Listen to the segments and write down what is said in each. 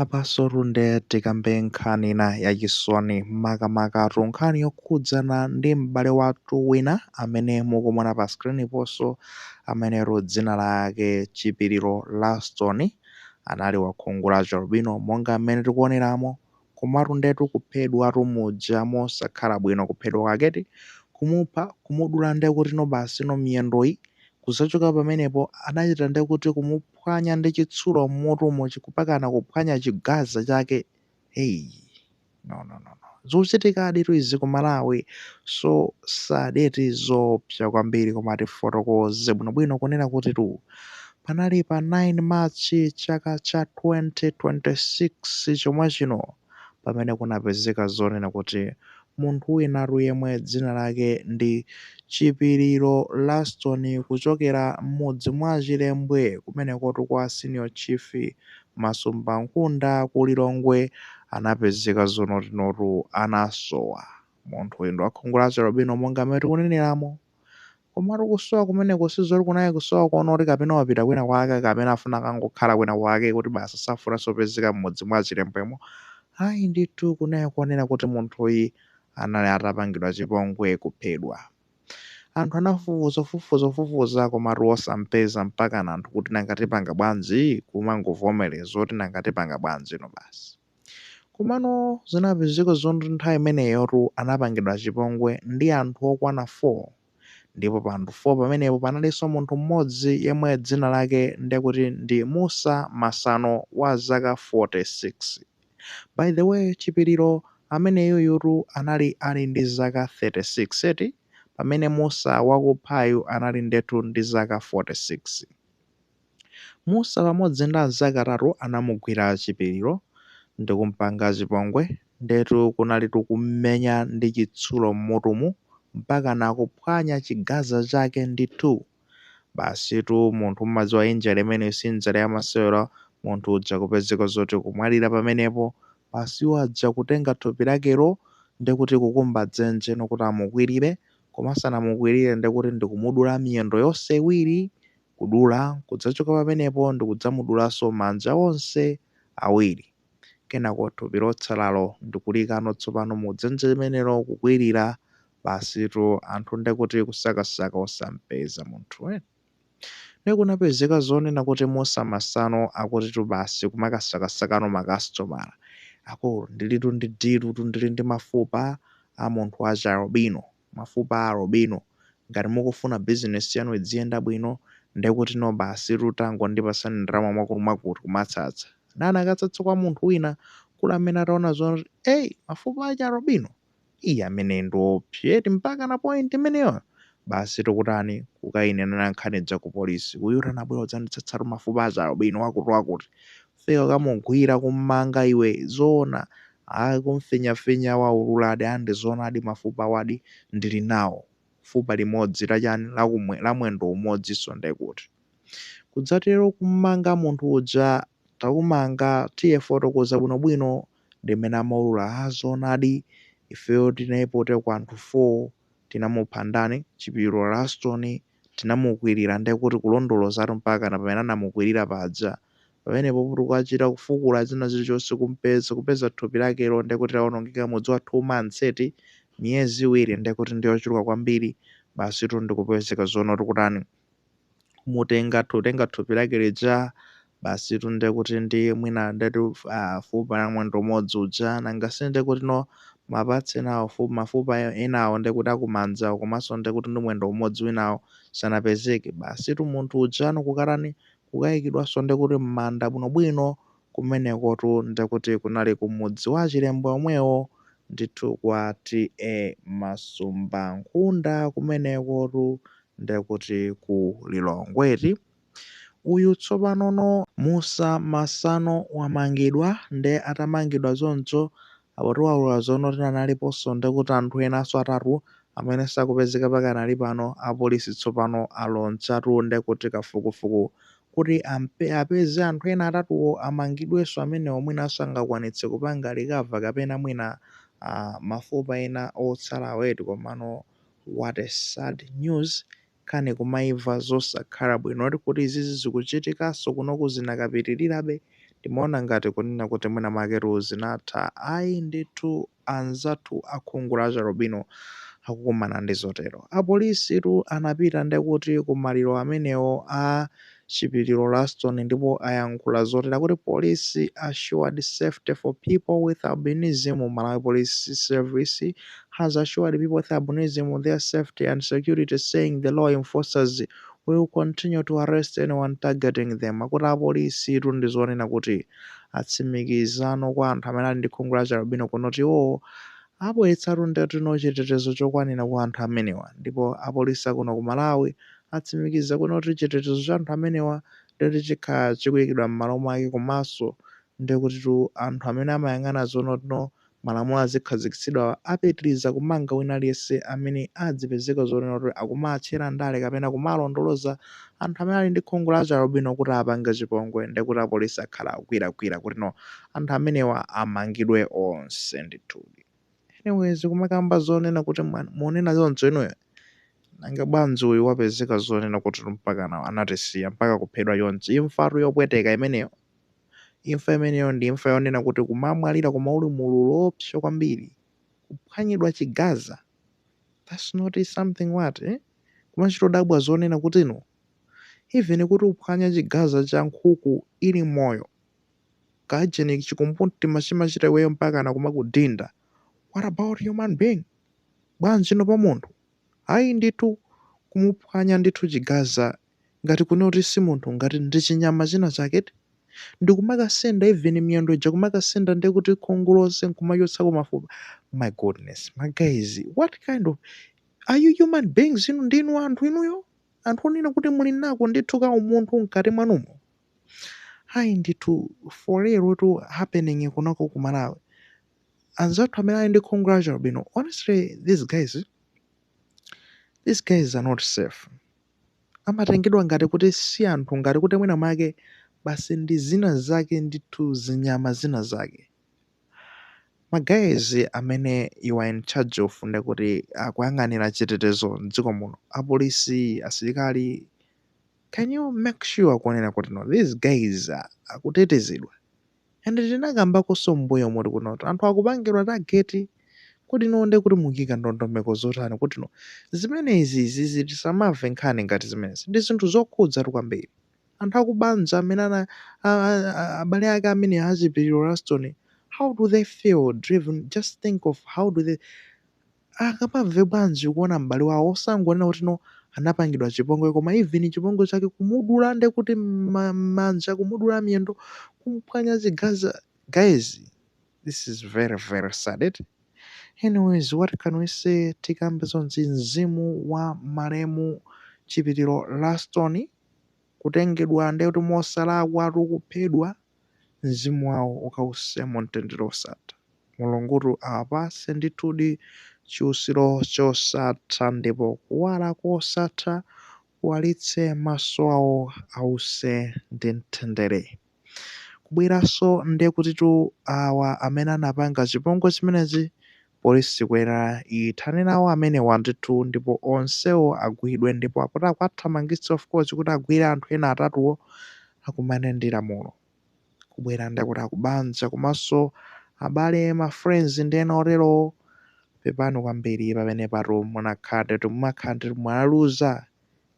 Apansotu nde tikambe nkhani ina yachisoni, makamakatu nkhani yokhudzana ndi m'bale wathu wina amene mukumuona pa screen ponso, amenetu dzina lake Chipiliro Laston, anali wakhungu la chialubino monga mmene tikuoneramo. Komatu ndetu kuphedwatu muja mosakhala bwino kuphedwa kwaketi, kumupha, kumudula ndekuti no basi no miyendoyi, kuzachoka pamenepo anachita ndekuti kumuphwanya ndi chitsulo mmutumo mpakana kuphwanya chigaza chake. Hey, no, no, no, no, zikuchitikaditu izi ku Malawi. So sad eti, zoopsa kwambiri. Koma tifotokoze bwinobwino kunena kuti tu panali pa 9 March chaka cha 2026 chomwe chino pamene kunapezeka zonena kuti munthu winatu yemwe dzina lake ndi Chipiliro Laston kuchokera m'mudzi mwa Chilembwe kumenekotu kwa Senior Chief Masumbankhunda ku Lilongwe anapezeka zonotinotu anasowa. Munthu uyu ndi wakhungu la chialubino monga mmene tikuneneramo. Komatu kusowa kumeneko sizoti kunali kusowa konoti kapena wapita kwina kwake kapena afuna akangokhala kwina kwake kuti basi safunanso kupezeka m'mudzi mwa Chilembwemo. Ayi ndithu, kunali konena kuti munthuyi anali atapangidwa chipongwe, kuphedwa. Anthu anafufuza, kufufuza, kufufuza, komatu osampeza, mpakana anthu kuti nanga tipanga bwanji, kumangovomereza kuti nanga tipanga bwanji no basi. Komano zinapezeka zoti nthawi imeneyotu anapangidwa chipongwe ndi anthu okwana 4, ndipo pa anthu 4 pamenepo panalinso munthu mmodzi yemwe dzina lake ndekuti ndi Musa Masano wa zaka 46. By the way, Chipiliro ameneyuyutu anali ali ndi zaka 36 eti, pamene Musa wakuphayu anali ndetu ndi zaka 46. Musa pamodzi ndi anzake atatu anamugwira Chipiliro ndikumpanga chipongwe, ndetu kunalitu kummenya ndi chitsulo mmutumu mpakana kuphwanya chigaza chake ndithu. Basitu munthu mumadziwa injury imeneyo si injury yamasewera, munthu uja kupezeka zoti kumwalira pamenepo. Basi iwo aja kutenga thupi lakelo ndekuti kukumba dzenje nokuti amukwirire, koma asanamukwirire ndekuti ndikumudula miyendo yonse iwiri, kudula, kudzachoka pamenepo ndikudzamudulanso manja onse awiri. Kenako thupi lotsalalo ndikuliikano tsopano mu dzenje limenelo kukwirira, basitu anthu ndekuti kusakasaka osampeza munthu. Ndiye kunapezeka zonena kuti Musa Masano akutitu basi kumakasakasakano makasitomala. Akulu, ndilitu ndi deal tu, ndili ndi mafupa a munthu wa chialubino, mafupa a alubino. Ngati mukufuna business yanu idziyenda bwino, ndekuti no basitu tangondipasani ndalama mwakuti mwakuti, kumatsatsa. Nde anakatsatsa kwa munthu wina kula amene ataona zoti ey, mafupa a chialubino, iye amene ndi eti mpaka na point imeneyo, basi tikutani, kukayinenera nkhani ija ku polisi. Uyu anabwera kudzanditsatsatu mafupa a chialubino wakuti wakuti. Fika kamugwira, kummanga, iwe zoona? Ayi, kumfinyafinya, waululadi, andi zoonadi, mafupa wadi ndili nawo, fupa limodzi lachani, lakumwe la mwendo umodzinso. Ndekuti kudzatero kummanga munthu uja, takumanga, tiye fotokoza bwinobwino. Ndimene amaulula, a zoonadi, ifeyo tinaipote ku anthu 4, tinamupha ndani, Chipiliro Laston, tinamukwirira, ndekuti kulondolozatu mpaka na pamene anamukwirira paja. Pamenepo kuti kukachita kufukula zina zilichonse kumpeza, kupeza thupi lakelo ndekuti lawonongeka mudzi wa 2 months eti, miyezi 2, ndekuti ndiyochuluka kwambiri. Basitu ndikupezeka zoona tikutani, kumutenga, tutenga thupi lake lija, basitu ndekuti ndi mwina ndetu fupa la mwendo umodzi uja, nanga si ndekuti no ma parts enawo, mafupa enawo ndekuti akumanjawo, komanso ndekuti ndi mwendo umodzi winawo sanapezeke. Basitu munthu ujano kukatani, kukayikidwanso ndekuti m'manda bwinobwino. Kumenekotu ndekuti kunali kumudzi wa Chilembwe omwewo ndithu kwa T/A Masumbankhunda kumenekotu ndekuti ku Lilongweti. Uyu tsopanono Musa Masano wamangidwa. Nde atamangidwa choncho, apo tiwaulula zono tinanaliponso ndekuti anthu enanso atatu amene sakupezeka pakanali pano. Apolisi tsopano alonjatu ndekuti kafukufuku kuti apeze anthu ena atatuwo amangidwenso amenewo, mwinanso angakwanitse kupanga recover kapena mwina mafupa ena otsalawo eti. Komano what a sad news, nkhani kumaimva zosakhala bwino kuti izizi zikuchitikanso kunoku, zinakapitirirabe. Timaona ngati kunena kuti mwina mwaketu zinatha, ayi ndithu anzathu akhungu la chialubino akukumana ndi zotero. Apolisitu anapita ndekuti ku maliro amenewo a Chipiliro Laston ndipo ayankhula zotere akuti Police assured safety for people with albinism Malawi Police Service has assured people with albinism their safety and security saying the law enforcers will continue to arrest anyone targeting them. Akuti apolisitu ndi zonena kuti atsimikizano kwa anthu amene ali ndi khungu la chialubino kunoti iwowo abweretsatu ndetino chitetezo chokwanira kwa anthu amenewa ndipo apolisi akuno ku Malawi atsimikiza kunoti chitetezo cha anthu amenewa ndeti chikhala chikuyikidwa m'malo mwake komanso ndekutitu anthu amene amayang'ana zonotino malamulo azikhazikitsidwa apitiriza kumanga wina aliyense amene adzipezeka zonena kuti akumatchera ndale kapena kumalondoloza anthu amene ali ndi khungu la chialubino kuti apange chipongwe ndekuti apolisi akhala akugwiragwira kuti no anthu amenewa amangidwe onse ndithudi. Anyways kumakamba zonena kuti munena choncho inuyo nanga bwanji uyu wapezeka zonena kuti mpakana anatisiya mpaka kuphedwa chonchi imfatu yopweteka imeneyo. Imfa imeneyo ndi imfa yonena kuti kumamwalira koma uli mululu woopsa kwambiri. Kuphwanyidwa chigaza. That's not something what eh? Kumachitodabwa zonena kuti no even kuti uphwanya chigaza cha nkhuku ili moyo kajeni chikumbumtima chimachita iweyo mpakana kumakudinda. What about human being? Bwanji no pa munthu? Ayi ndithu kumuphwanya ndithu chigaza ngati kunena kuti si munthu ngati ndi chinyama china chake ndikumakasenda even miyendo ija kumakasenda ndekuti khungu lonse nkumachotsako mafupa my goodness my guys what kind of are you human beings inu ndinu anthu inuyo anthu onena kuti muli nako ndithu ka umunthu mkati mwanumo ayi ndithu for real to happening kunoko ku Malawi anzathu amene ali ndi khungu la chialubino honestly these guys are not safe amatengedwa ngati kuti si anthu ngati kuti mwina mwake basi ndi zina zake ndithu zinyama zina zake ma guys amene you are in charge of ndekuti akuyang'anira chitetezo mdziko muno apolisi asilikali can you make sure kuonera kuti no these guys akutetezedwa and tinakambakonso mbuyo moti kunoti anthu akupangidwa target kuti no ndekuti mukika ndondomeko zotani kuti no zimenezi zizi tisamamve nkhani ngati zimenezi ndi zinthu zokhudzatu kwambiri anthu akubanja amene ana abale ake amene a Chipiliro Laston how do they feel driven just think of how do they akamamve bwanji kuona m'bale wawo osangonena kuti no anapangidwa chipongwe koma even chipongwe chake kumudula ndekuti manja kumudula miyendo kumphwanya chigaza guys this is very very sad it anyways what can we say tikambe zonse mzimu wa malemu Chipiliro Laston kutengedwa ndekuti mosalakwa kuphedwa mzimu wawo ukause mu mtendere osatha mulungutu awapase ndithudi chiusiro chosatha ndipo kuwala kosatha kuwalitse maso awo ause ndi mtendere kubweranso ndiye kutitu awa amene anapanga chipongwe chimenechi polisi kwera ithane nawo amenewa ndithu ndipo onsewo agwidwe ndipo akuti akuwathamangitsa of course kuti agwire anthu ena atatuwo akumane ndi lamulo kubwera ndekuti akubanja komanso abale ma friends ndi ena otero pepani kwambiri pamene patu munakhala ndithu mumakhala ndithu mwaluza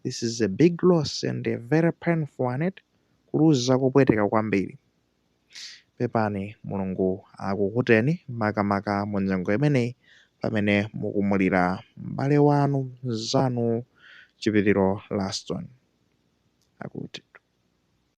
this is a big loss and a very painful one it kuluza kopweteka kwambiri pepani mulungu akukuteni makamaka mu nyengo imeneyi pamene mukumulira m'bale wanu mnzanu Chipiliro Laston akuti.